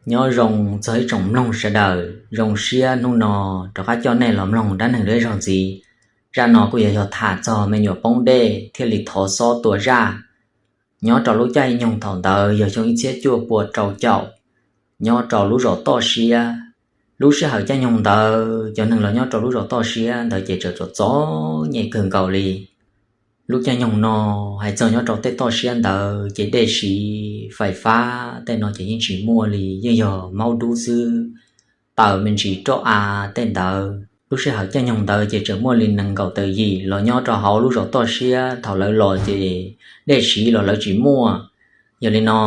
Nyob zoo txog ib tsoom mloog sawv daws, zoo siab hnub no rov qab coj nej los mloog dab neeg dua ib zaug ntxiv. Zaj no kuj yuav yog tham txog me nyuam poob dej thiaj li thov xob tua zaj. Nyob rau lub caij nyoog thaum ntawd yog xyoo ib txhiab cuaj pua rau caum, nyob rau lub zos Toj Siab. Lub sij hawm caij nyoog ntawd cov neeg los nyob rau lub zos Toj Siab ntawd ces tseem txom txom nyem kawg nkaus li. Lub caij nyoog no hais txog nyob rau tej toj siab ntawd ces dej siv, fais fab tej no ces yeej tsis muaj li, yeej yog maub dub xwb, taws me ntsis roj av tej ntawd. Lub sij hawm caij nyoog ntawd ces tseem muaj li nees nkaum tawm yim los nyob rau hauv lub zos Toj Siab, thaum lawv los ces dej siv los lawv tsis muaj. Yog li no,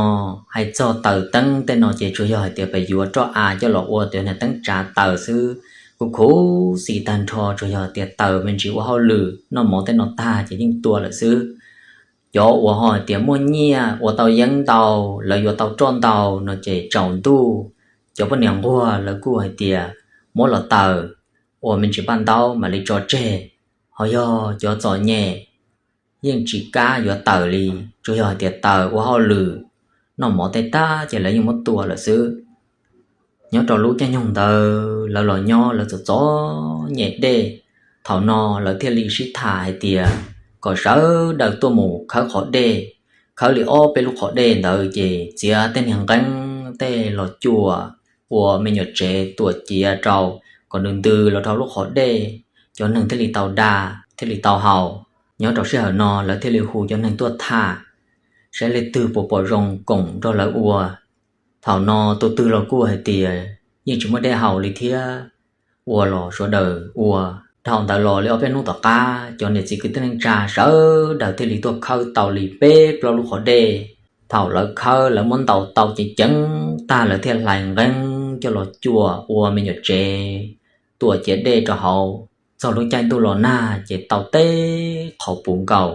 hais txog taws teeb tej no ces tsuas yog hais tias pes yuav roj av coj los ua tej niag teeb tsa taws xwb, kuj khuv xim tag nrho, tsuas yog hais tias taws me ntsis ua hauj lwm noj mov tej no tag ces yeej tua lawm xwb. Cov uas ho hais tias muaj nyiaj ua tau yeeb ntau, lawv yuav tau roj ntau no ces tsaus ntuj, cov poj niam nquag lawv kuj hais tias muab los taws ua me ntsis paj ntaub mam li tso tseg. Ho yog cov txom nyem yeej tsis kam yuav taws li, tsuas yog hais tias taws ua hauj lwm noj mov tej tag ces lawv yeej muab tua lawm xwb. Nyob rau lub caij nyoog ntawd lawv los nyob lawv txom txom nyem dej. Thaum no lawv thiaj li sib tham hais tias kom sawv daws tuaj mus khawb qhov dej. Khawb li ob peb lub qhov dej ntawd ces txiav tej niag nqeeb tej los cuam ua me nyuam tsev tuam ciav rau kom nws ntws los rau lub qhov dej, cov neeg thiaj li tau da, thiaj li tau haus. Nyob rau sij hawm no lawv thiaj li hu cov neeg tuaj tham saib leej twg puas pom zoo koom nrog lawv ua. Thaum no tus twg los kuj hais tias yeej tsis muaj dej haus li thiab, ua los sawv daws ua. Dhau ntawd los li ob peb hnub tom qab cov niam txiv kwv tij neej tsa sawv daws thiaj li tuaj khawb tau li peb plaub lub qhov dej. Thaum lawv khawb lawv muab ntaus tau ceev ceev tag lawv thiaj hlais nqeeb coj los cuam ua me nyuam tsev tuam ciav dej rau hauv. Txog lub caij ntuj los nag ces tau teb qhov puv nkaus.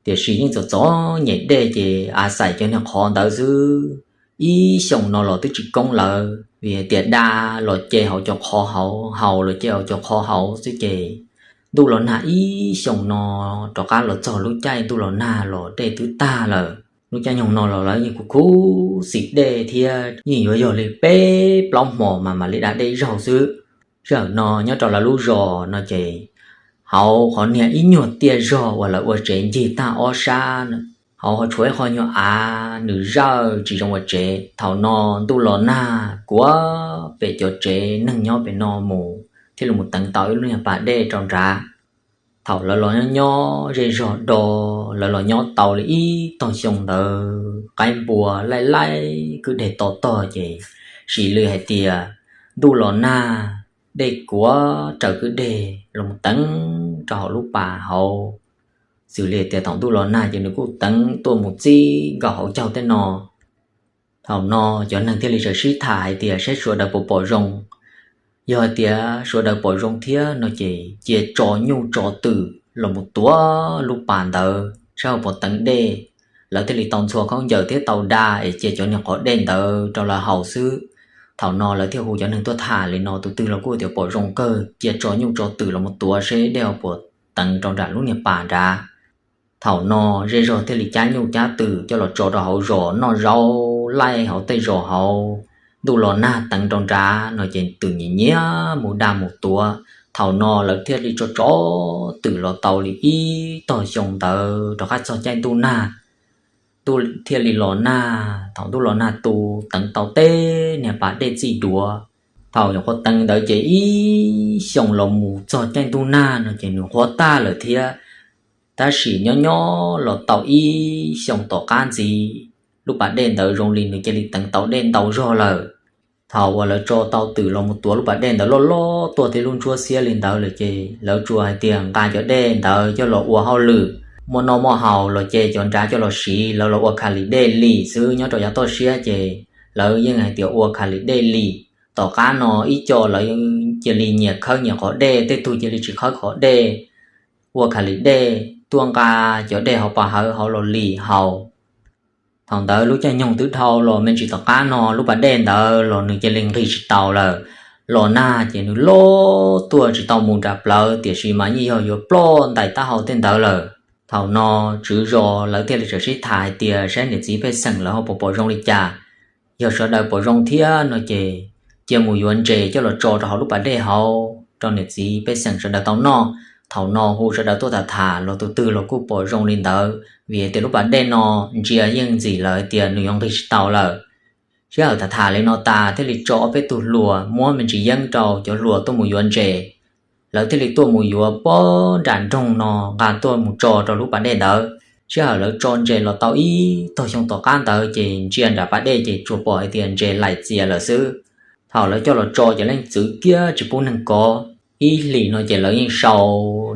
Tiam sis yeej txom txom nyem dej ces a xais cov niag qhov ntawd xwb. Ib xyoos no los twb tsis koob lawv vim hais tias da los ce hauv cov qhov hauv, haus los ce hauv cov qhov hauv xwb ces ntuj los nag ib xyoos no rov qab los txog lub caij ntuj los nag los dej twb tag lawm. Lub caij nyoog no los lawv yeej khuv khuv xim dej thiab yeej yuav yog li peb plaub hmos mas mam li da dej zaug xwb. Sij hawm no nyob rau lawv lub zos no ces hauv qhov niag ib nyuag tiaj zog uas lawv ua tsev ncig tag ob sab, hauv ho tshuav ib qho nyuag av nws zawj tsis zoo ua tsev. Thaum no ntuj los nag kuav pem cov tsev neeg nyob pem no mus thiaj li mus teev tau ib lub niag pas dej rau nrad. Thaum lawv los nyob nyob zej zog do, lawv los nyob tau li ib tog xyoo ntawd qaib npua laij laij kwj deg to tog ces sim li hais tias ntuj los nag, dej kuav raws kwj deg los teev rau hauv lub pas hauv. Xws li tias thaum ntuj los nag ces nws kuj teev tuaj mus txij nkaus hauv caug tej no. Thaum no cov neeg thiaj li txawm sib tham hais tias saib sawv daws puas pom zoo. Yog hais tias sawv daws pom zoo thiab no ces cia tso nyuj tso twm los mus tuav lub pas ntawd saib ho puas teev dej. Lawv thiaj li tau ntxhua khaub ncaws thiab tau da es cia cov niag qhov dej ntawd rau lawv haus xwb. Thaum no lawv thiaj hu cov neeg tuaj tham li no, tus twg los kuj tias pom zoo kawg, cia tso nyuj tso twm los mus tuav seb dej ho puas teev rau nram lub niag pas nrad. Thaum no zej zog thiaj li cab nyuj cab twm coj los tso rau hauv zos noj zaub laij hauv tej zos hauv. Ntuj los nag teev rau nrad no ces twm nyiam nyiam mus da mus tuav. Thaum no lawv thiaj li tso tso twm los tau li ib tog xyoo ntawd rov qab txog caij ntuj nag, ntuj thiaj li los nag. Thaum ntuj los nag tu teev tau tej niag pas dej txij duav. Thaum nyuam qhuav teev ntawd ces ib xyoos los mus txog caij ntuj nag no ces nws nqhuab tag lawm thiab. Tab sis nyob nyob los tau ib xyoos tom qab ntxiv, lub pas dej ntawd zoo li nws cia li teev tau dej ntau zog lawm. Thaum uas lawv tso tau twm los mus tuav lub pas dej ntawd loj loj tuaj tib lub ntsuab xiab li ntawd lawm ces lawv tsuas hais tias nqa cov dej ntawd coj los ua hauj lwm, muaj noj muaj haus los ces cov nrad coj los siv, lawv los ua kha li dej li xwb. Nyob rau yav toj siab ces lawv yeej hais tias ua kha li dej li. Tom qab no ib co lawv cia li nyias khawb nyias qhov dej, tej tug cia li tsis khawb qhov dej, ua kha li dej tuaj nqa cov dej hauv pas hawv hauv los lim haus. Thaum ntawd lub caij nyoog twb dhau los me ntsis tom qab no lub pas dej ntawd los nws cia li nqis tsis taus lawm. Los nag ces nws loj tuaj tsis tau mus nram plawv, tiam sis mas yeej yog yuav ploj ntais taub hau tej ntawd lawm. Thaum no tswv zos lawv thiaj li txawm sib tham hais tias saib niam txiv pej xeem lawv ho puas pom zoo li cas. Yog sawv daws pom zoo thiab no ces cia mus yuav ntses coj los tso rau hauv lub pas dej hauv rau niam txiv pej xeem sawv daws tau noj. Thaum no hu sawv daws tuaj tham tham los tus twg los kuj pom zoo li ntawd vim tias lub pas dej no ntsia yeej ntxim lawm tias nws yuav nqig tsis tau lawm. Sij hawm tham tham li no tas thiaj li tso ob peb tug hluas muab me ntsis yeeb rau cov hluas tuaj mus yuav ntses. Lawv thiaj li tuaj mus yuav pob nram nroog no nqa tuaj mus tso rau lub pas dej ntawd. Sij hawm lawv tso ntses los tau ib tog xyoo tom qab ntawd ces ntsia nram pas dej ces tsuas pom hais tias ntses laim txias lawm xwb. Thaum lawv coj los tso ces leej txwv kiag tsis pub neeg kov. Ib hlis no ces lawv yeej sau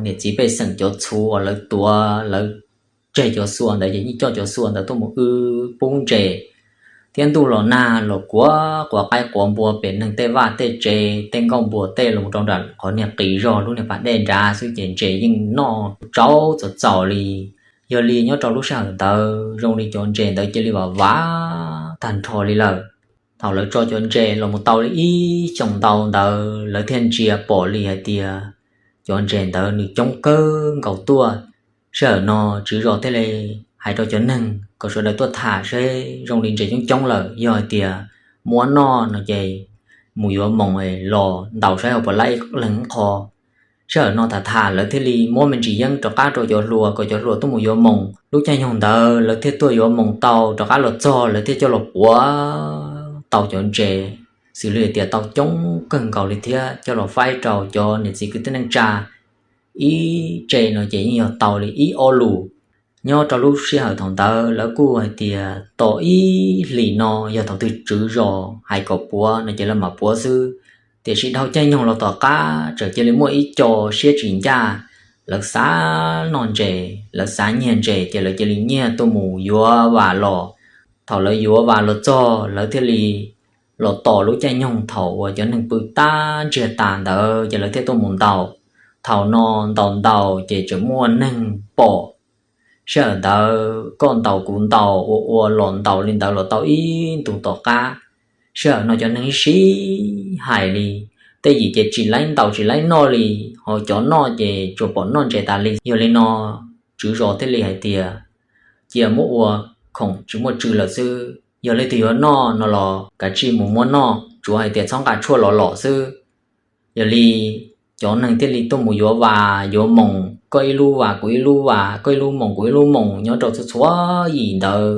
niam txiv pej xeem cov txhuv uas lawv tuav lawv tseg cov xua ntawd ces yeej coj cov xua ntawd tuaj mus wb pub ntses. Thiab ntuj los nag los kuav quav qaib quav npua pem neeg tej vaj tej tsev tej nkuaj npua tej los mus rau nram qhov niag qis zog lub niag pas dej nrad xwb ces ntses yeej noj tsau txaus txaus li. Yog li nyob rau lub sij hawm ntawd zoo li cov ntses ntawd cia li vam vam tag nrho li lawm. Thaum lawv tso cov ntses los mus tau li ib xyoos ntau ntawd lawv thiaj ntsia pom li hais tias cov ntses ntawd nws coob kawg nkaus tuaj. Sij hawm no tswv zos thiaj li hais rau cov neeg kom sawv daws tuaj tham seb zoo li ntses coob coob lawm yog hais tias muab noj no ces mus yuav moos los ntaus saib ho puas laib leeg qho. Sij hawm no tham tham lawv thiaj li muab me ntsis yeeb rov qab rau cov hluas kom cov hluas tuaj mus yuav moos. Lub caij nyoog ntawd lawv thiaj tuaj yuav moos tau rov qab los txog lawv thiaj coj los puav tau cov ntses, xws li tias tau coob kawg nkaus li thiab coj los faib rau cov niam txiv kwv tij neej tsa. Ib tse no ces yeej yog tau li ib ob lus. Nyob rau lub sij hawm thaum ntawd lawv kuj hais tias tos ib hlis no yog thaum twg tswv zos hais kom puav no ces lawv mam puav xwb. Tiam sis dhau caij nyoog los tom qab txawm cia li muaj ib co siab tsis ncaj, lawv xav noj ntses, lawv xav nyiag ntses ces lawv cia li nyiag tuaj mus yuav vas los. Thaum lawv yuav vas los txog lawv thiaj li los tos lub caij nyoog thaum uas cov neeg pw tag ntsiag tas ntawd ces lawv thiaj tuaj mus ntaus. Thaum no ntaus ntaus ces tseem muaj neeg pom. Sij hawm ntawd koj ntaus kuv ntaus ua ua los ntaus li ntawd los tau ib ntus tom qab. Sij hawm no cov neeg sib hais li, tej yim ces tsis laib ntaus tsis laib noj li, ho cov noj ces tsuas pom noj ntses tas li. Yog li no tswv zos thiaj li hais tias cia muab ua khoom tsis muaj tswv lawm xwb, yog leej twg yuav noj no los kav tsij mus muab noj, tsuav hais tias txhob nqa tshuaj los lom xwb. Yog li cov neeg thiaj li tuaj mus yuav vas yuav moos, koj ib lub vas kuv ib lub vas, koj ib lub moos kuv ib lub moos nyob rau txhua txhua yim ntawd.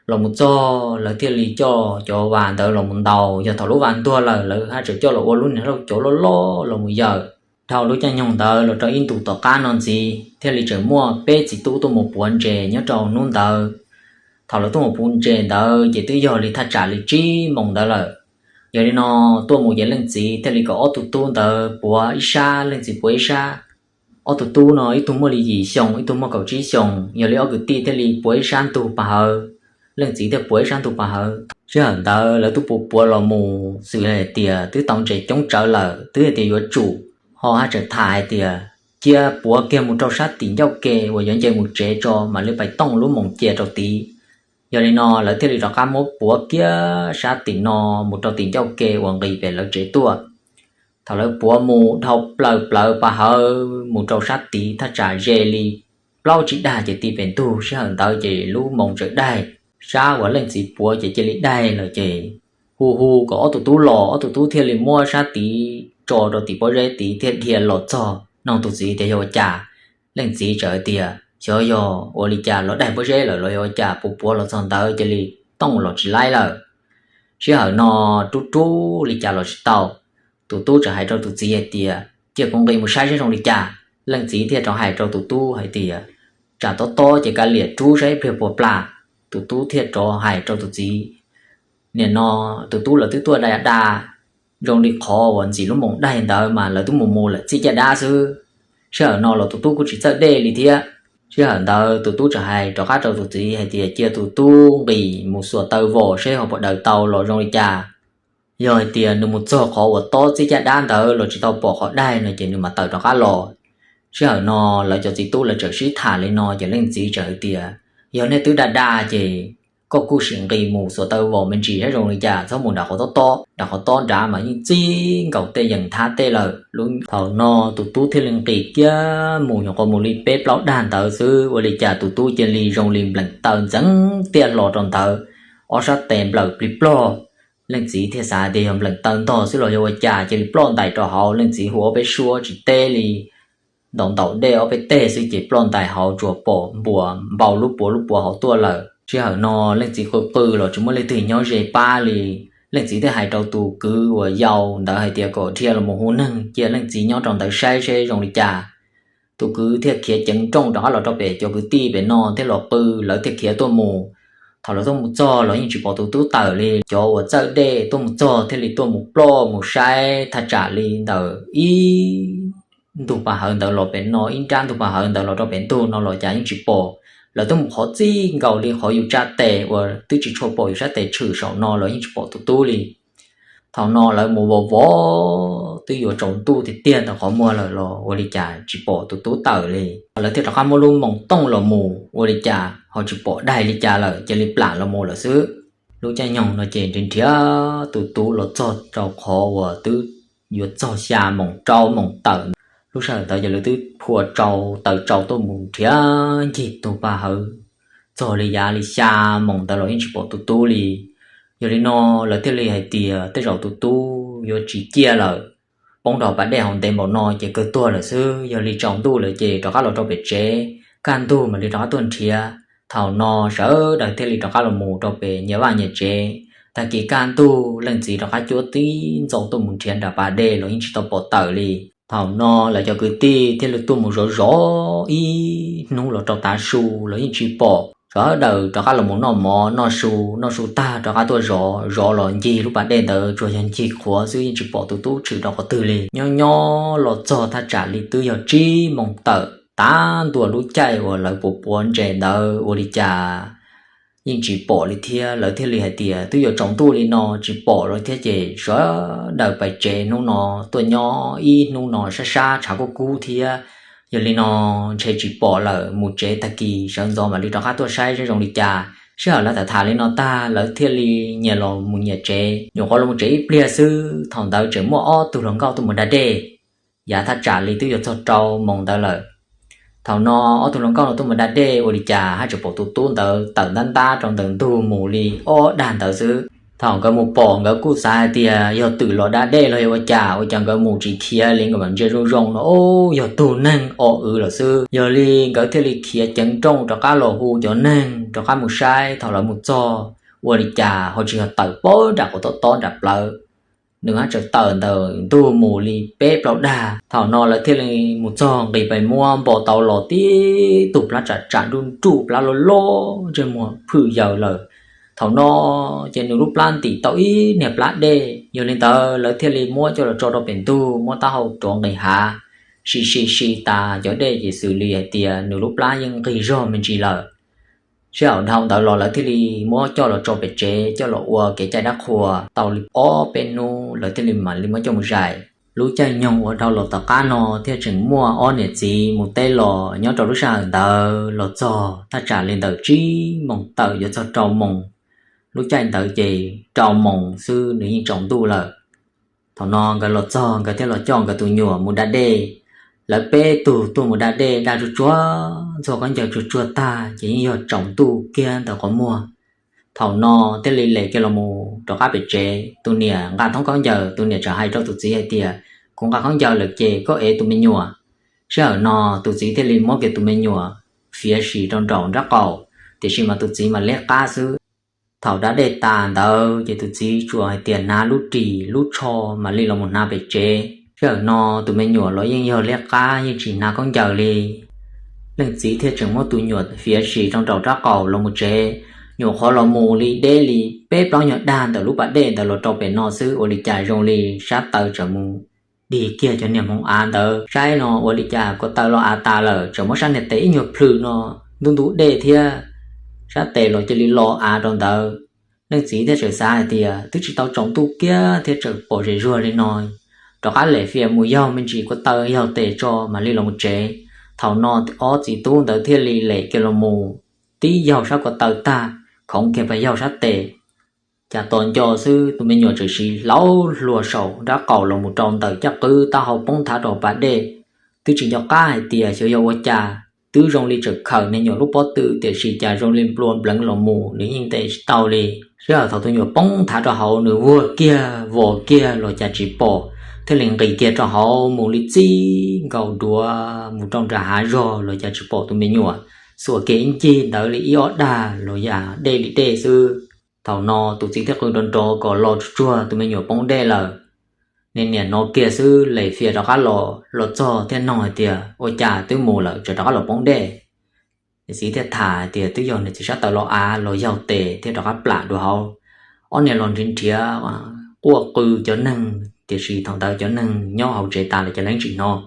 Los mus txog lawv thiaj li coj cov vas ntawd los mus ntaus, yog thaum lub vas ntuag lawm lawv haj tseem coj los ua lub niag lauj cov loj loj los mus yawm. Dhau lub caij nyoog ntawd los rau ib ntus tom qab no ntxiv thiaj li tseem muaj peb txiv tub tuaj mus puav ntses nyob rau hnub ntawd. Thaum lawv tuaj mus puav ntses ntawd ces twb yog li thaj tsam li tsib moos ntawd lawm. Yog li no tuaj mus ces leej txiv thiaj li kom ob tug tub ntawd puav ib sab, leej txiv puav ib sab. Ob tug tub no ib tug muaj li yim xyoo, ib tug muaj kaum tsib xyoos, yog li ob kwv tij thiaj li puav ib sab ntug pas hawv, leej txiv thiaj puav ib sab ntug pas hawv. Sij hawm ntawd lawv twb puav puav los mus xws li hais tias twb tau ntses coob tsawv lawm, twb hais tias yuav tsum, ho haj tseem tham hais tias cia puav kiag mus rau sab tim ncauj ke uas yuav nce mus tsev tso mam li pais tooj lub moos cia rau tid. Yog li no lawv thiaj li rov qab muab puav kiag sab tim no mus rau tim ncauj ke uas nqis pem lawv tsev tuaj. Thaum lawv puav mus dhau plaws plawv pas hawv mus rau sab tid thaj tsam ze li plaub tsib dag ces ti pem ntug, sij hawm ntawd ces lub moos txawm daig. Sab uas leej txiv puav ces cia li daig lawm ces hu hu kom ob tug tub los, ob tug tub thiaj li muab sab tid tso rau tim pob zeb tid thiaj dhia los txog nug tus txiv tias yog ua cas. Leej txiv txawm hais tias xyov yog ua li cas los daig pob zeb lawm los yog ua cas, puav puav los txog ntawd cia li tooj los tsis laib lawm. Sij hawm no rub rub li cas los tsis tau. Tus tub txawm hais rau tus txiv hais tias cia kuv nqis mus saib seb zoo li cas. Leej txiv thiaj rov hais rau tus tub hais tias tsam tob tob ces kav liam rub saib ib pliag puas plam. Tus tub thiaj rov hais rau tus txiv, nim no tus tub lawv twb tuaj da da, zoo li qhov uas ntxim lub moos daig ntawd mas lawv twb mus mus lawm txij caj dab xwb. Sij hawm no los tus tub kuj tsis txawj dej li thiab. Sij hawm ntawd tus tub txawm hais rov qab rau tus txiv hais tias cia tus tub nqis mus xuas taw vom seb ho puas daws tau los zoo li cas. Yog hais tias nws mus txog qhov uas tob txij caj dab ntawd los tsis tau pom qhov daig no ces nws mam tawm rov qab los. Sij hawm no lawv cov txiv tub lawv txawm sib tham li no ces leej txiv txawm hais tias yog nej twb da da ces koj kuj sim nqis mus xuas taw vom me ntsis saib zoo li cas, txhob mus nram qhov tob tob, nram qhov tob nrad mas yeej txij nkaus tej yees thab tej lawm. Lub thaum no tus tub thiaj li nqis kiag mus nyuam qhuav mus li peb plaub dag ntawd xwb ua li cas tus tub cia li zoo li nplees taw ntxeev tiaj hlo rau ntawd. ob sab tes nplawm plig plog. Leej txiv thiaj xav tias yog npleem taw ntog xwb los yog ua cas, cia li ploj ntais rau hauv. Leej txiv hu ob peb suab tsis teb li, ntaus ntaus dej ob peb teg xwb ces ploj ntais hauv, tsuas pom npuas npau lub puav lub puav hauv tuaj lawm. Sij hawm no leej txiv qw qw los tsis muaj leej twg nyob ze pab li. Leej txiv thiaj hais rau tus kwv uas yau ntawd hais tias kom dhia los mus hu neeg cia leej txiv nyob rau ntawd saib seb zoo li cas. Tus kwv thiaj khiav ceev nrooj rov qab los rau pem cov kwv tij pem no thiab los qw, lawv thiaj khiav tuaj mus. Thaum lawv tuaj mus txog los yeej tsis pom tus tub tawm li. Cov uas txawj dej tuaj mus txog thiaj li tuaj mus ploj mus saib thaj tsam li ntawm ib ntug pas hawv ntawd los pem no, ib nrab ntug pas hawv ntawd los rau pem ntug no los cas yeej tsis pom. Lawv tuaj mus qhov txij nkaus li qhov yus tsa tes uas twb tsis tshua pom yus sab tes tshwm saum no los yeej tsis pom tus tub li. Thaum no lawv mus vos vos twb yuav tsaus ntuj tiag tiag ntawm qhov muag lawm los ua li cas tsis pom tus tub tawm li. Lawv thiaj rov qab muab lub moos tooj los mus ua li cas ho tsis pom daig li cas lawm, cia li plam los mus lawm xwb. Lub caij nyoog no ces nrhiav nrhiav tus tub los txog rau qhov uas twb yuav txog xya moos rau moos tawm. Lub sij hawm ntawd ces lawv twb phua tsau taws tsau tuaj mus nrhiav ncig tus pas hawv txog li yav li xya moos ntawd los yeej tsis pom tus tub li. Yog li no lawv thiaj li hais tias tej zaum tus tub yuav tsis ciaj lawm, poob rau pas dej hauv ntev npaum no ces kawg tuag lawm xwb. Yog li tsaus ntuj lawm ces rov qab los rau pem tsev, kaj ntug mam li rov qab tuaj nrhiav. Thaum no sawv daws thiaj li rov qab los mus rau pem nyias vaj nyias tsev. Tag kis kaj ntug leej txiv rov qab cuab tib ntxov tuaj mus nrhiav nram pas dej los yeej tsis tau pom tawm li. Thaum no lawv cov kwv tij thiaj li tuaj mus zov zov ib hnub los rau tav su los yeej tsis pom. Sawv daws rov qab los mus noj mov noj su, noj su tag rov qab tuaj zov, zov los ncig lub pas dej ntawd tsuas yog ncig qhuav xwb, yeej tsis pom tus tub tshwm rau qhov twg li. Nyob nyob los txog thaj tsam li twb yog tsib moos tawm, tav ntua lub caij uas lawv puas puav ntses ntawd ua li cas yeej tsis pom li thiab. Lawv thiaj li hais tias twb yuav tsaus ntuj li no tsis pom lawm thiab ces sawv daws pais tsev hnub no, tuaj nyob ib hnub no sab sab tshav kub kub thiab. Yog li no ntshe tsis pom lawm, mus tsev, tag kis sawv ntxov mam li rov qab tuaj saib seb zoo li cas. Sij hawm lawv tham tham li no tag lawv thiaj li nyias los mus nyias tsev. Nyuam qhuav los mus tsev ib pliag xwb thaum ntawd tseem muaj ob tug hluas nkauj tuaj mus da dej. Yav thaj tsam li twb yuav txog rau moos ntawd lawm. Thaum no ob tug hluas nkauj no tuaj mus da dej ua li cas haj tseem pom tus tub ntawd tawm ntab ntab rau ntawm ntug mus li ob dag ntawd xwb. Thaum nkawd mus pom nkawd kuj xav hais tias yog twm los da dej los yog ua cas, ua cas nkawd mus tsis khiav li, nkawd mam ntsia zoo zoo no, o, yog tug neeg o w lawm xwb. Yog li nkawd thiaj li khiav ceev nrooj rov qab los hu cov neeg rov qab mus saib. Thaum lawv mus txog ua li cas ho tsis yog tawm pag nram qhov tob tob nram plawv, nws haj tseem tawm ntawm ntug mus li peb plaub dag. Thaum no lawv thiaj li mus txog nqis pais muab npo tau los tib tug plab tsam tsam nruj nruj, plab loj loj, ntsej muag phwj yaws lawm. Thaum no ces nws lub plab ntim tau ib niag plab dej. Yog li ntawd lawv thiaj li muab coj los tso rau pem ntug, muab taub hau rov nqis hav, si si si tas cov dej ces xws li hais tias nws lub plab yeej nqig zog me ntsis lawm. Sij hawm dhau ntawd los lawv thiaj li muab coj los tso pem tsev coj los ua kev cai dab qhuas. Tau li ob peb hnub lawv thiaj li mam li muab coj mus zais. Lub caij nyoog uas dhau los tom qab no thiaj tseem muaj ob niam txiv mus teb los nyob rau lub sij hawm ntawd los txog thaj tsam li ntawm tsib moos tawm yuav txog rau moos. Lub caij ntawd ces rau moos xwb nws yeej tsaus ntuj lawm. Thaum no nkawd los txog nkawd thiaj los coj nkawd tus nyuam mus da dej. Lawv peb tug tuaj mus da dej, da tsuag tsuag, ntxuag khaub ncaws tsuag tsuag tag ces yeej yog tsaus ntuj kiag ntawm qhov muag. Thaum no thiaj li lem kiag los mus rov qab pem tsev. Tus niam nqa thoob khaub ncaws, tus niam txawm hais rau tus txiv hais tias, kuv nqa khaub ncaws lawm ces koj ev tus me nyuam. Sij hawm no tus txiv thiaj li muab kiag tus me nyuam fiav sim rau nraum nraub qaum, tiam sis mas tus txiv mas liab qab xwb. Thaum da dej tas ntawd ces tus txiv tsuas hais tias hnav lub ris lub tsho mam li los mus hnav pem tsev. Sij hawm no tus me nyuam los yeej yog liab qab yeej tsis hnav khaub ncaws li. Leej txiv thiaj tseem muab tus nyuam fiav sim rau nraum nraub qaum los mus tsev. Nyuam qhuav los mus li deb li peb plaub nyuag dag ntawm lub pas dej ntawd los rau pem no xwb ua li cas zoo li sab taw tseem mus dig kiag cov niag hmoov av ntawd. Saib no ua li cas ko taw los av tas lawm, tseem muab sab niag tes ib nyuag plhws no ntub ntub dej thiab, sab tes los cia li lo av rau ntawd. Leej txiv thiaj txawm xav hais tias twb tsis tau tsaus ntuj kiag thiab tseem pom zem zuag li no, rov qab lem fias mus yaug me ntsis ko taw yaug tes tso mam li los mus tsev. Thaum no ob txiv tub ntawd thiaj li lem kiag los mus tib yaug sab ko taw tag, khoov kiag pas yaug sab tes. Cas tos nco xwb tus me nyuam txawm siv hlauv hlua saum nraub qaum los mus rau ntawm caj qwb taub hau poob thav rau pas dej. Twb tsis nco qab hais tias xyov yog ua cas, twb zoo li tseem khawm niag nyuam lub pob tw tiam sis cas zoo li nplua npleev los mus nws yeej ntes tsis tau li. Sij hawm thaum tus me nyuam poob thav rau hauv, nws vuag kiag vos kiag los cas tsis pom, thiaj li nqis kiag rau hauv mus li txij nkaus duav mus rau nram hav zog los cas tsis pom tus me nyuam. Xuas kiag ib ncig ntawd li ib ob dag los yam dej li dej xwb. Thaum no tus txiv thiaj qw nrov nrov kom los tsuag tsuag, tus me nyuam poob dej lawm. Niam niam no kiag xwb, lem fias rov qab los, los txog thiaj nug hais tias, Ua cas twb mus lawm tseem rov qab los poob dej? Niam txiv thiaj tham hais tias, Twb yog niam txiv sab taw los av los yaug tes thiaj rov qab plam dua hauv. Ob niag los nrhiav nrhiav, quaj qw cov neeg, tiam sis thaum ntawd cov neeg nyob hauv tsev tas lawm ces lawv tsis hnov.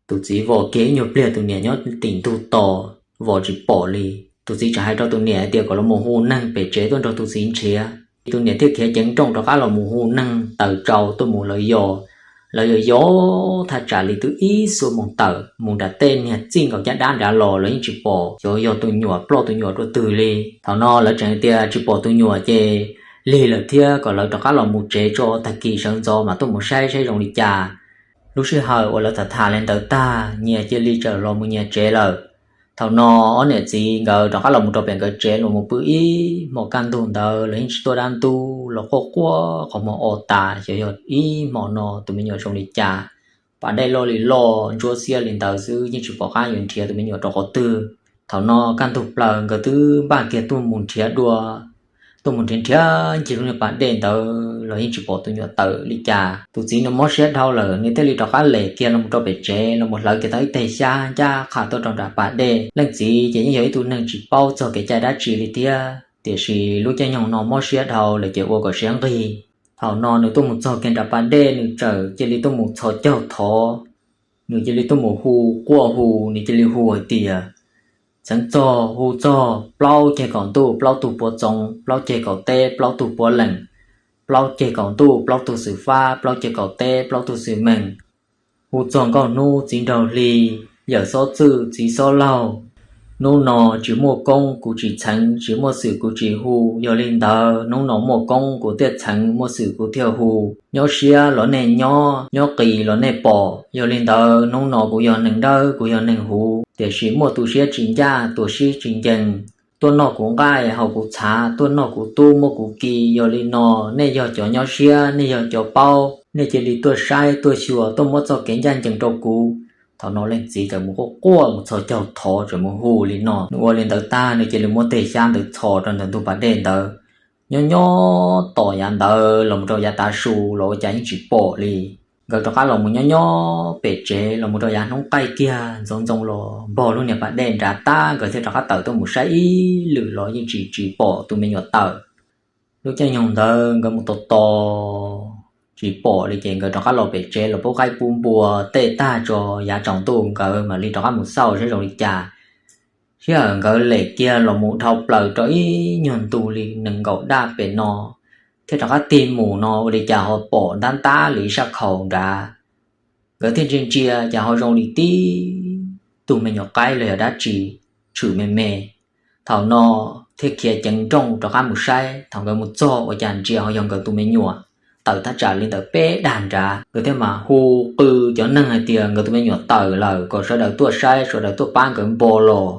Tus txiv vom kiag ib nyuag pliag, tus niam nyob tim ntug tos, vom tsis pom li. Tus txiv tseem hais rau tus niam hais tias kom los mus hu neeg pem tsev tuaj nrog tus txiv nrhiav. Tus niam thiaj khiav ceev nrooj rov qab los mus hu neeg taws tsau tuaj mus lawv yos. Lawv yos yos thaj tsam li twb ib xuab moos tawm mus nram tej niag txij nkaus caj dab nrad los, lawv yeej tsis pom xyov yog tus nyuam ploj tus nyuam dua twg li. Thaum no lawv tseem tias tsis pom tus nyuam ces lig lawm thiab, kom lawv rov qab los mus tsev tso, tag kis sawv ntxov mas tuaj mus saib saib zoo li cas. Lub sij hawm uas lawv tham tham li ntawd tag, nyias cia li tawm los mus nyias tsev lawm. Thaum no ob niam txiv nkawd rov qab los mus rau pem nkawd tsev los mus pw ib hmos kaj ntug ntawd, los yeej tsis tuaj dab ntub, los quaj quaj qhov muag o tas xyov yog ib hmos no tus me nyuam zoo li cas. Pas dej loj li loj, ntsuab xiab li ntawd xwb, yeej tsis pom qab yuav nrhiav tus me nyuam rau qhov twg. Thaum no kaj ntug plaws nkawd twb npaj kiag tuaj mus nrhiav dua, tuaj mus nrhiav nrhiav ncig lub niag pas dej ntawd los yeej tsis pom tus nyuam tawm li cas. Tus txiv nws mob siab dhau lawm, nws thiaj li rov qab lem kiag los mus rau pem tsev los mus hlawv kiag tau ib teg xyab ncaj qha tuaj rau nram pas dej. Leej txiv ces yeej yog ib tug neeg tsis paub txog kev cai dab tsi li thiab, tiam sis lub caij nyoog no mob siab dhau lawm ces ua kom siab nqig. Thaum no nws tuaj mus txog kiag nram pas dej, nws txawm cia li tuaj mus txhos caug thov. Nws cia li tuaj mus hu, quaj hu, nws cia li hu hais tias, Txheev txog, hu txog, plaub ceg kaum ntuj plaub tug puav txoov, plaub ceg kaum teb plaub tug puav leem, plaub ceg kaum ntuj plaub tug xwm fab, plaub ceg kaum teb plaub tug xwm meem. Hu txog nkauj hnub txiv nraug hli, yawm xob txwj txiv xob laug. Hnub no tsis muaj koob kuv tsis txheev, tsis muaj xwm kuv tsis hu. Yog li ntawd hnub no muaj koob kuv thiaj txheev, muaj xwm kuv thiaj hu. Nyob siab los nej nyob, nyob qis los nej pom. Yog li ntawd hnub no kuv yog neeg dawb, kuv yog neeg huv, tiam sis muaj tu siab tsis ncaj, tu siab tsis ncees. Tuaj noj kuv nqaij, haus kuv txhav, tuaj noj kuv tub, muab kuv ki. Yog li no nej yog cov nyob siab, nej yog cov paub, nej cia li tuaj saib tuaj xyuas, tuaj muab txoj kev ncaj ncees rau kuv. Thaum no leej txiv txawm mus quaj quaj mus txhos caug thov, txawm mus hu li no. Nws ua li ntawd tag, nws cia li muab teg xyab ntawd txhos rau ntawm ntug pas dej ntawd. Nyob nyob tom yav ntawd los mus rau yav tav su los ua cas yeej tsis pom li. Nkawd rov qab los mus nyob nyob pem tsev los mus rau yav hnub qaij kiag ntxoov ntxoo los npog lub niag pas dej nrad tag, nkawd thiaj rov qab tawm tuaj mus saib ib lwm los yeej tsis tsis pom tus me nyuam tawm. Lub caij nyoog ntawd nkawd mus tos tos tsis pom li ces nkawd rov qab los pem tsev los pub qaib pub npua tej tag tso, yav tsaus ntuj nkawd mam li rov qab mus xauj saib zoo li cas. Sij hawm nkawd lem kiag los mus dhau plaws rau ib nyuag ntu li nees nkaum daj pem no, thiaj rov qab tig mus no ua li cas ho pom ntab ntab li ib sab khau nrad. Nkawd thiaj ntsia ntsia cas ho zoo li tib tug me nyuam qaib los yog dab tsi tshwm me me. Thaum no thiaj khiav ceev nrooj rov qab mus saib. Thaum nkawd mus txog ua cas ntsia ho yog nkawd tus me nyuam tawm thaj tsam li ntawm peb dag nrad. Nkawd thiaj mam hu qw cov neeg hais tias nkawd tus me nyuam tawm lawm, kom sawv daws tuaj saib, sawv daws tuaj pab nkawd npo los.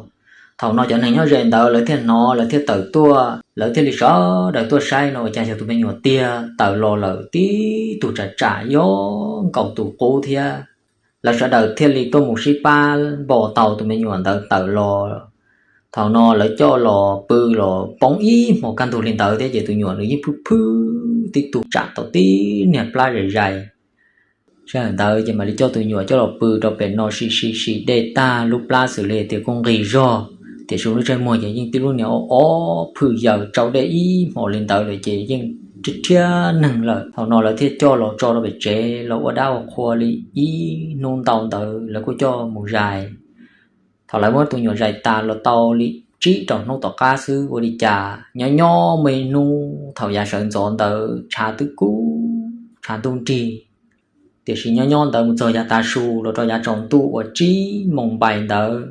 Thaum no cov neeg nyob ze ntawd lawv thiaj hnov, lawv thiaj tawm tuaj, lawv thiaj li sawv daws tuaj saib no ua cas yog tus me nyuam tiag tawm los lawm tib tug tsam tsam yog nkaus tus qub thiab. Lawv sawv daws thiaj li tuaj mus sib pab npo tau tus me nyuam ntawd tawm los. Thaum no lawv coj los pw los poob ib hmos kaj ntug li ntawd thiab ces tus nyuam nws yeej phwj phwj tib tug tsam tau tib niag plab zais zais. Sij hawm ntawd ces mam li coj tus nyuam coj los pw rau pem no sim sim sim dej tag lub plab xws li tias kuj nqis zog, tiam sis lub ntsej muag ces yeej tib lub niag ob ob phwj yaws tsau dej ib hmos li ntawd lawm ces yeej rhiab rhiab neeg lawm. Thaum no lawv thiaj coj los tso rau pem tsev los ua dab ua qhua li ib hnub ntau ntawd lawv kuj coj mus zais. Thaum lawv muab tus nyuam zais tas los tau li tsib rau hnub tom qab xwb ua li cas nyob nyob muaj ib hnub thaum yav sawv ntxov ntawd tshav twb kub tshav ntuj nrig, tiam sis nyob nyob ntawd mus txog yav tav su los rau yav tsaus ntuj uas tsib moos npais ntawd,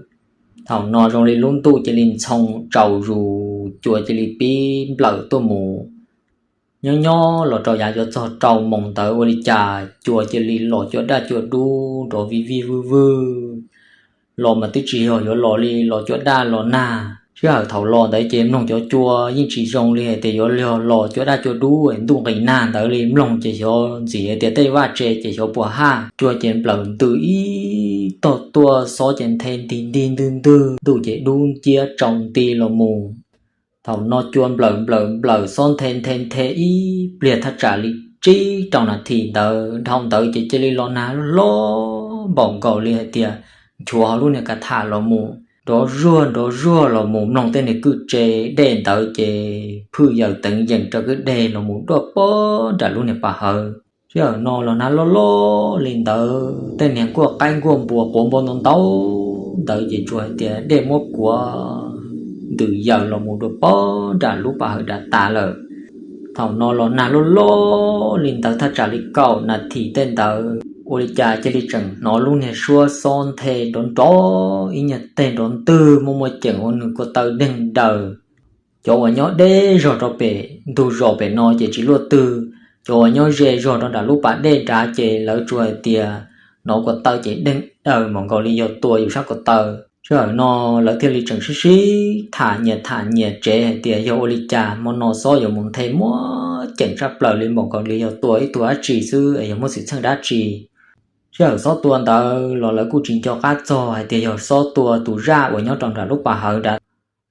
thaum no zoo li lub ntuj cia li ntxhoo tsaus zus, cua cia li pib nplawm tuaj mus. Nyob nyob los rau yav yuav txog rau moos ntawd ua li cas cua cia li los cua daj cua dub nrov vij vij vwj vwj. Los mas twb tsis yog yuav los li, los cua daj los nag. Sij hawm thaum los ntawd ces mloog cov cua yeej tsis zoo li hais tias yuav los cua daj cua dub ntuj nqis nag ntawd li, mloog ces xyov ntxim hais tias tej vaj tse ces xyov puas haj, cua ces nplawm ntws ib tog tuaj, xob ces nthe nti nti ntwg ntwg, ntuj ces dub nciab tsaus nti los mus. Thaum no cua nplawm nplawm nplawm, xob nthe nthe nthe ib pliag thaj tsam li tsib rau nas this ntawd, dhau ntawd ces cia li los nag loj npaum nkaus li hais tias nchuav hauv lub niag ka tham los mus nrov zuag nrov zuag los mus, mloog tej niag kwj tse dej ntawd ces phwj yaws teev yeem rau kwj deg los mus duaj pob nram lub niag pas hawv. Sij hawm no los nag loj loj li ntawd, tej niag nkuaj qaib nkuaj npua quav npua ntau ntau ntawd ces tsuas hais tias dej muab kuav ntws yaws los mus dua pob nram lub pas hawv dav tas lawm. Thaum no los nag loj loj li ntawd thaj tsam li kaum nas this tej ntawd, ua li cas cia li tseem hnov lub niag suab xob nthe nrov nrov ib nyuag teg nrov ntwg muaj muaj ceem ua nws kua taw deeg daws. Cov uas nyob deb zog rau pem ntug zos pem no ces tsis luaj twg, cov uas nyob ze zog rau nram lub pas dej nrad ces lawv tsuas hais tias hnov kua taw ces deeg daws npaum nkaus li yog tua yus sab kua taw. Sij hawm no lawv thiaj li tseem sib sib tham nyias tham nyias tsev hais tias yog ua li cas hmo no xob yuav mus nthe muaj ceem tshaj plaws li npaum nkaus li yog tua ib tug dab tsi xwb es yog muaj xwm txheej dab tsi. Sij hawm xob tua ntawd los lawv kuj tsis nco qab txog hais tias yog xob tua tus zaj uas nyob rau nram lub pas hawv nrad.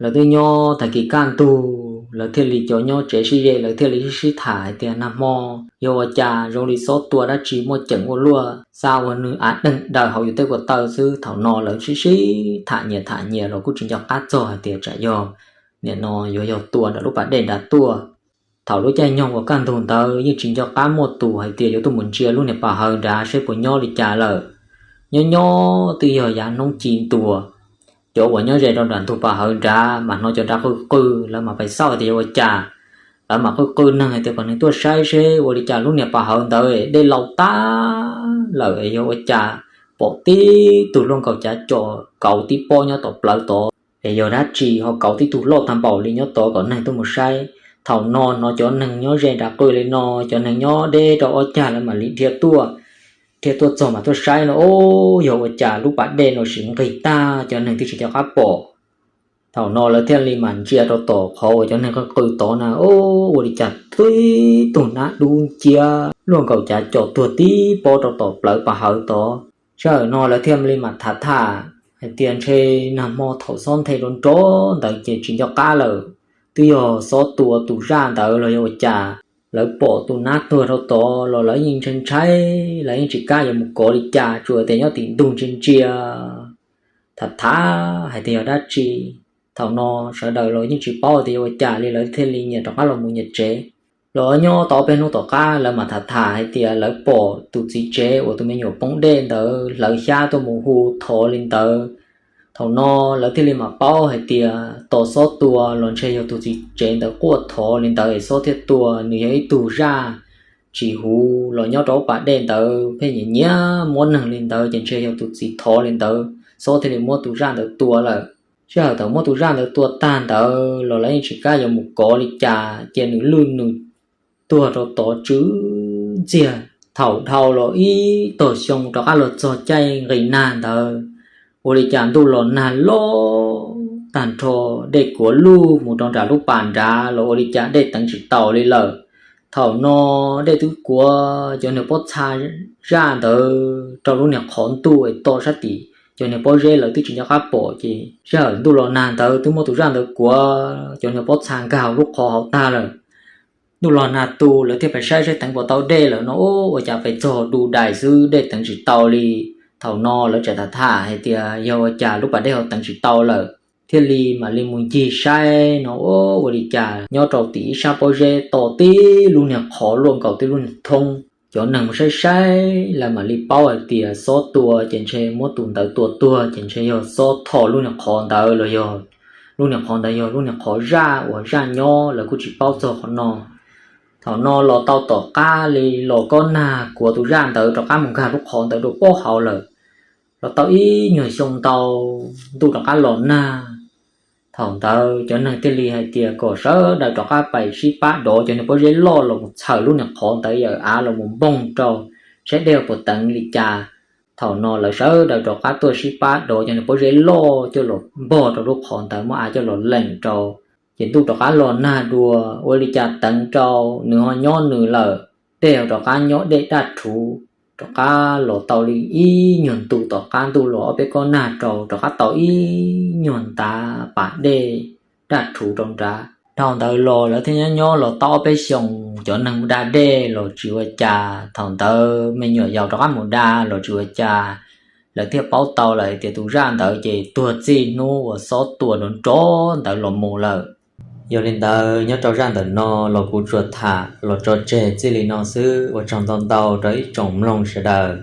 Lawv twb nyob tag kis kaj ntug, lawv thiaj li cov nyob tsev sib ze lawv thiaj li sib sib tham hais tias nag hmo yog ua cas zoo li xob tua dab tsi muaj ceem ua luaj, xa ua nws av deeg daws hauv yus tej kua taw xwb. Thaum no lawv sib sib tham nyias tham nyias los kuj tsis nco qab txog hais tias tsam yog nim no yuav yog tua nram lub pas dej nrad tuaj. Thaum lub caij nyoog uas kaj ntug ntawd yeej tsis nco qab muaj tus hais tias yuav tuaj mus ntsia lub niag pas hawv nrad seb puas nyob li cas lawm. Nyob nyob twb yog yav hnub ci ntua, cov uas nyob ze rau nram ntug pas hawv nrad mas hnov cov nrad qw qw, lawv mam pais xauj tias yog ua cas. Lawv mam qw qw neeg hais tias kom neeg tuaj saib seb ua li cas lub niag pas hawv ntawd dej laus tag lawm es yog ua cas pom tib tug luaj nkaus cav cos kauv tib pob nyob tom plawv tod, es yog dab tsi ho kauv tib tug loj tag npaum li nyob tod kom neeg tuaj mus saib. Thaum no hnov cov neeg nyob ze nrad qw li no, cov neeg nyob deb rau ob cag lawv mam li dhia tuaj. Dhia tuaj txog mas tuaj saib no, o, yog ua cas lub pas dej no sim nqig tag, cov neeg twb tsis nco qab pom. Thaum no lawv thiaj li mam ntsia rau tom qhov uas cov neeg qw qw tod na, o, ua li cas tib tug nab dub nciab luaj nkaus cav cos tuag tib pob rau tom plawv pas hawv tod. Sij hawm no lawv thiaj li mam tham tham hais tias ntshe nag hmo thaum xob nthe nrov nrov ntawd ces tsis nco qab lawm, twb yog xob tua tus zaj ntawd los yog ua cas. Lawv pom tus nab tuag rau tod los lawv yeej ntshai ntshai, lawv yeej tsis kam yuav mus kov li cas, tsuas tias nyob tim ntug ntsia ntsia, tham tham hais tias yog dab tsi. Thaum no sawv daws los yeej tsis paub tias yog ua cas li, lawv thiaj li nyias rov qab los mus nyias tsev. Los nyob tau peb hnub tom qab lawv mam tham tham hais tias lawv pom tus txiv tsev uas tus me nyuam poob dej ntawd hlawv xyab tuaj mus hu thov li ntawd. Thaum no lawv thiaj li mam paub hais tias tos xob tua los ntshe yog tus txiv tsev ntawd quaj thov li ntawd es xob thiaj tua, nws yog ib tug zaj tsis huv los nyob rau pas dej ntawd pheej nyiam nyiam muab neeg li ntawd ces ntshe yog tus txiv thov li ntawd xob thiaj li muab tus zaj ntawd tua lawm. Sij hawm thaum muab tus zaj ntawd tua tag ntawd los lawv yeej tsis kam yuav mus kov li cas, cia nws lwj nws tuag rau tod tsw ntxiag. Thaum dhau los ib tog xyoo rov qab los txog caij nqis nag ntawd, ua li cas ntuj los nag loj tag nrho, dej kuav luj mus rau nram lub pas nrad los ua li cas dej teev tsis taus li lawm. Thaum no dej twb kuav cov niag pob txha zaj ntawd rau lub niag qhov ntuj es to sab tim cov niag pob zeb lawv twb tsis nco qab pom, ces sij hawm ntuj los nag ntawd twb muab tus zaj ntawd kuav cov niag pob txha nkag lub qhov hauv tag lawm. Ntuj los nag tu lawv thiaj pais saib saib teev puas tau dej lawm no, ua cas pais txog du dais xwb dej teev tsis tau li. Thaum no lawv tseem tham tham hais tias yog ua cas lub pas dej ho teev tsis tau lawm, thiaj li mam li mus ncig saib no, ua li cas nyob rau tim ib sab pob zeb to tib lub niag qhov luaj nkaus tib lub niag thoob. Cov neeg mus saib saib lawv mam li paub hais tias xob tua ces ntshe muab tus ntawd tua tuag ces ntshe yog xob tho lub niag qhov ntawd los yog lub niag qhov ntawd yog lub niag qhov zaj uas zaj nyob, lawv kuj tsis paub txog qhov no. Thaum no los tau tom qab li los kob nag kuav tus zaj ntawd rov qab mus nkag lub qhov ntawd dua pob hauv lawm. Los tau ib nyuag xyoo ntau, ntuj rov qab los nag. Thaum ntawd cov neeg thiaj li hais tias kom sawv daws rov qab pais sib pab dov cov niag pob zeb loj los mus txhaws lub niag qhov ntawd yawm av los mus npoog rau saib dej puas teev li cas. Thaum no lawv sawv daws rov qab tuaj sib pab dov cov niag pob zeb loj coj los npog rau lub qhov ntawd, muab av coj los leem rau. Ces ntuj rov qab los nag dua, ua li cas teev rau nws ho nyob nws lawm, dej ho rov qab nyob dej daj rhuv. Rov qab los tau li ib nyuag ntu tom qab ntuj los ob peb kob nag rau, rov qab tau ib nyuag ntav pas dej daj rhuv rau nrad. Dhau ntawd los lawv thiaj nyob nyob los tau ob peb xyoos, cov neeg mus da dej los tsis ua cas. Thaum ntawd me nyuam yaus rov qab mus da los tsis ua cas. Lawv thiaj paub tau lawm tias tus zaj ntawd ces tuag txij hnub uas xob tua nrov nrov ntawd los mus lawm. Yog li ntawd nyob rau zaj ntawm no los kuv tsuas tham los tso tseg txij li no xwb. Ua tsaug ntau ntau rau ib tsoom mloog sawv daws.